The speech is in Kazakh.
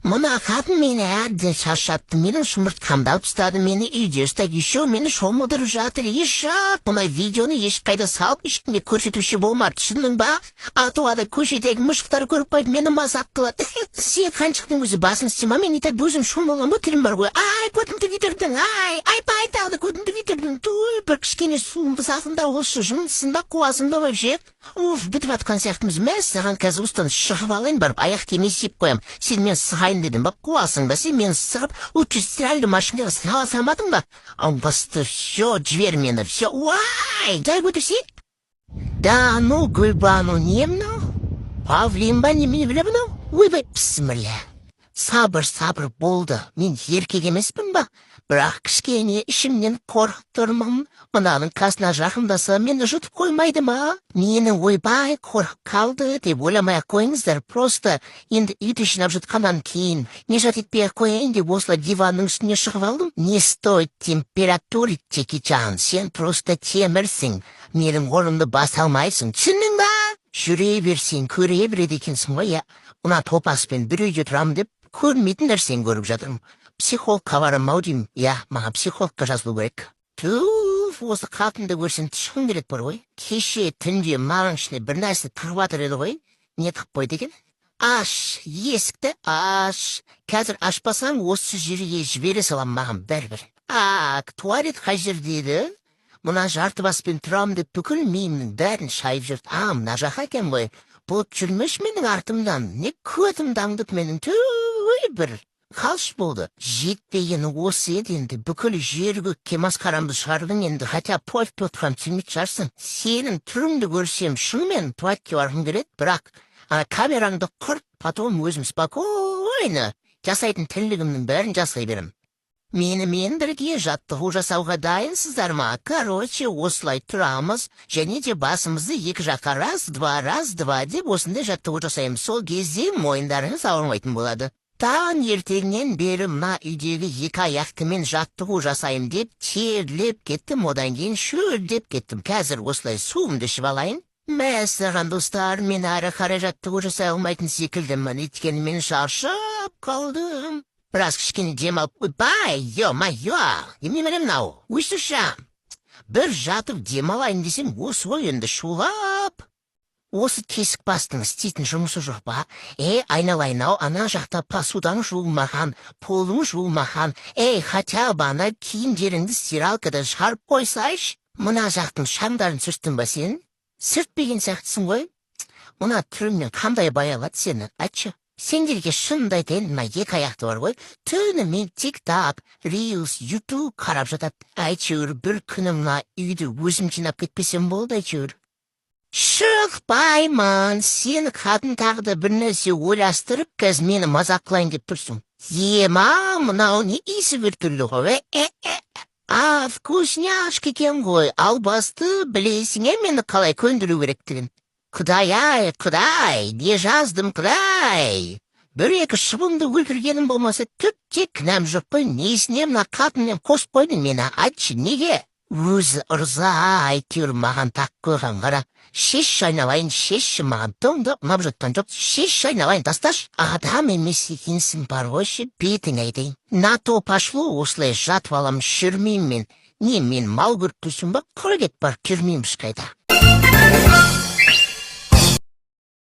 Мына қатын мені әбден шаршатты, менің жұмыртқамды алып тастады, мені үйде ұстап, еще мені шомылдырып жатыр. Ешак, мына видеоны ешқайда салып, ешкімге көрсетуші болмады, түсіндің ба? А то ана көшедегі мысықтар көріп қойып, мені мазақ қылады. Сен қаншықтың өзі басын істей ма? Мен и так өзім шомылған ғой, тілім бар ғой. Ай, көтімді күйдірдің, ай, айбай, тағы да көтімді күйдірдің. Туй, бір кішкене суымды салқындау болшы, жындысың ба, қуасың ба вообще? Уф, бітіп жатқан сияқтымыз. Мәссаған, қазір осыдан шығып алайын, барып аяқ киімін істеп қоямын. Сен мен сығайын дедің ба, қуасың ба? Сен мені сығып, лучше стиральный машинаға сала салмадың ба? Албасты, все, жібер мені, все, уай, дай көтерсе. Да ну, Гүлбану, не мынау? Павлин ба, немене біле мынау? Ойбай, бісміллә. Сабыр, сабыр, болды. Мен еркек емеспін ба? Бірақ кішкене ішімнен қорқып тұрмын. Мынаның қасына жақындаса, мені жұтып қоймайды ма? Мені ойбай, қорқып қалды деп ойламай ақ қойыңыздар. Просто енді үйді жинап жатқаннан кейін мешать етпей ақ қояйын деп осылай диванның үстіне шығып алдым. Не стоит температурить, Джеки, сен просто темірсің. Менің орнымды баса алмайсың. Түсіндің ба? Жүре берсең, көре береді екенсің ғой, иә. Мына топаспен бір үйде тұрамын деп көрмейтін нәрсені көріп жатырмын. Психологқа барамын ау деймін. Иә, маған психологқа жазылу керек. Туф, осы қатынды көрсем, тышқым келеді бар ғой. Кеше түнде маған ішіне бір нәрсе тығып жатыр еді ғой. Не тығып қойды екен? Аш, есікті аш. Қазір ашпасаң, осы жерге жібере саламын, маған бәрібір. А, туалет қай жерде еді? Мына жарты баспен тұрамын деп бүкіл миымның бәрін шайып жүрді. А, мына жаққа екен ғой. Бұл жүрмеш менің артымнан. Не көтімді аңдып менің, түй, бір қалш болды. Жетпегені осы еді енді. Бүкіл жер көкке масқарамды шығардың енді. Хотя пофиг, отырған түсінбейтін шығарсың. Сенің түріңді көрсем, шынымен туалетке барғым келеді, бірақ ана камераңды құрт, потом өзім спокойно жасайтын тірлігімнің бәрін жасай беремін. Менімен бірге жаттығу жасауға дайынсыздар ма? Короче, осылай тұрамыз және де басымызды екі жаққа раз, два, раз, два деп осындай жаттығу жасаймыз. Сол кезде мойындарыңыз ауырмайтын болады. Таң ертеңнен бері мына үйдегі екі аяқтымен жаттығу жасайым деп терлеп кеттім, одан кейін шөлдеп кеттім. Қазір осылай суымды ішіп алайын. Мәссаған, достар, мен әрі қарай жаттығу жасай алмайтын секілдімін, өйткені мен шаршап қалдым. Біраз кішкене демалып, ойбай, ё-моё, немене мынау? Өйстіші. Бір жатып демалайын десем, осы ғой енді шулап. Осы тесік бастың істейтін жұмысы жоқ па? Ей, айналайын ау, ана жақта посудаң жуылмаған, полың жуылмаған. Ей, хотя бы ана киімдеріңді стиралкадан шығарып қойсайшы. Мына жақтың шамдарын сүрттің ба сен? Сүртпеген сияқтысың ғой. Мына түріңнен қандай бай алады сені, айтшы? Сендерге шынымды айтайын, мына екі аяқты бар ғой, түнімен Тик Ток, Рилс, Ютуб қарап жатады. Әйтеуір бір күні мына үйді өзім жинап кетпесем болды әйтеуір. Шықпаймын, сені қатын тағы да бір нәрсе ойластырып, қазір мені мазақ қылайын деп тұрсың. Ема, мынау не, иісі біртүрлі ғой, е, е, а, вкусняшка екен ғой, албасты, білесің, е, мені қалай көндіру керектігін. Құдай ай, құдай, не жаздым, құдай? Бір екі шыбынды өлтіргенім болмаса, түк те кінәм жоқ қой, несіне мына қатынмен қосып қойдың мені, айтшы, неге? Өзі ырза, әйтеуір маған тақ қойған қара. Шешші, айналайын, шешші, маған тыңды ұнап жатқан жоқ. Шешші, айналайын, тасташы. Адам емес екенсің бар ғой ше, бетіңе айтайын. На то пошло, осылай жатып алам, жүрмеймін мен. Не, мен мал көріп тұрсың ба? Құр кет бар, жүрмеймін ешқайда.